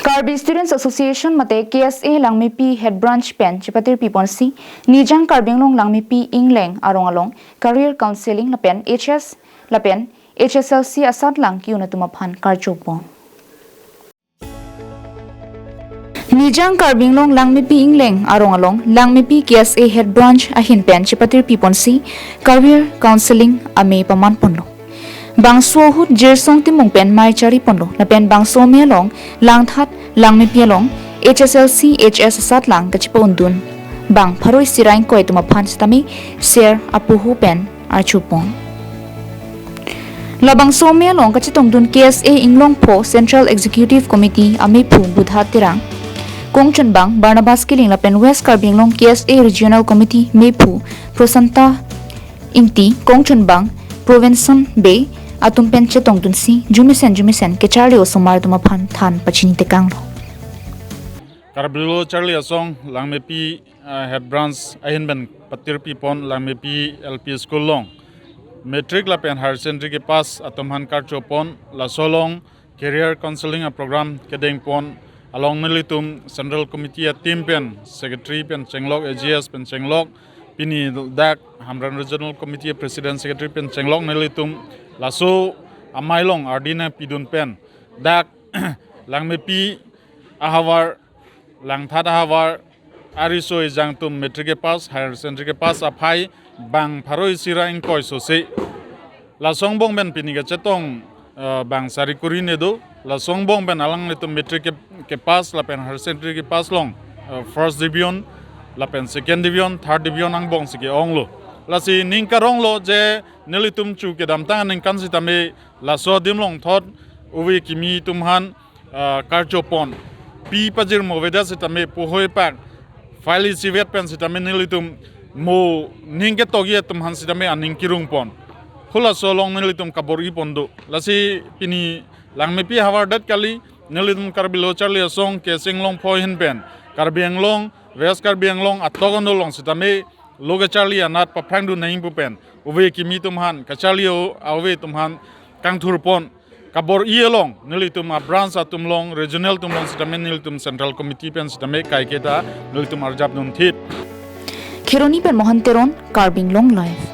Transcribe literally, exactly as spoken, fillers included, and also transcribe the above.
Karbi Students Association mate K S A Langmepi Head Branch pen chepatirpi ponsi Nijang Karbi Anglong Langmepi Ingleng arong along career counseling lapen H S lapen H S L C asatlang ki-un atum aphan karcho pon. Nijang Karbi Anglong Langmepi Ingleng arong along Langmepi K S A Head Branch ahin pen chepatirpi ponsi career counseling amei paman ponlo. Bangso ahut Jirsong Timung pen mei chari ponlo lapen bangso amei along Langthat Langmepi along H S L C H S asatlang kachepa-undun bang pharo isi ra ingkoi atum aphan sitame ser apuhu pen archo pon. Labangso amei along kachetongdun K S A Inglongpho Central Executive Committee ameiphu Budha Terang, kongchunbang Barnabas Killing lapen West Karbi Anglong K S A Regional Committee meiphu Prosanta Ingti, kongchunbang Provenson Bey atum pen chetongdunsi jumesen jumesen kecharli osomar atum aphan than pachini tekanglo. Karbi Lo Charli Asong Langmepi, ah, Head Branch ahin pen patirpi pon Langmepi L P School along matric lapen higher secondary kepass atum aphan karcho pon, laso along career counseling aprogram kedeng pon along nelitum Central Committee ateam pen secretary pen chenglok, A G S pen chenglok, pini dak Hamren Regional Committee President Secretary pen chenglok nelitum laso amei along ardi nangpidun pen dak Langmepi ahavar, Langthat ahavar, ariso ejang atum matric kepass, higher secondary kepass aphai bang pharo isi ra ingkoi sose. Laso angbong pen pini kachetong, eh, bang sari kuri ne do. Laso angbong pen alanglitum matric ke, kepass lapen higher secondary kepass along, eh, first division lapen second division, third division angbong si ke-onglo. Lasi ning karonglo je nelitum chu kedamtang aningkan sitame laso adim along thot ove kimi atum aphan, ah, karcho pon. Pi pajirmo avedet sitame puhoi pak file isivet pen sitame nelitum mo ning ketok-i atum aphan sitame aning kirung pon. Halaso along nelitum kabor-i pon do. Lasi pini Langmepi ahavar det kali, nelitum Karbi Lo Charli Asong K S A Inglongpho ahin pen Karbi Anglong, West Karbi Anglong atok ano along sitame lo kacharli anat paphrangdun nangji pu pen ove kimi atum aphan, kacharli o-, ove atum aphan kangthur pon, kabor-i along nelitum a branch atum along, regional atum along sitame nelitum Central Committee pen sitame kaiketa nelitum arjapdun thit. Kheroni pen Mohan Teron, Karbi Anglong Live.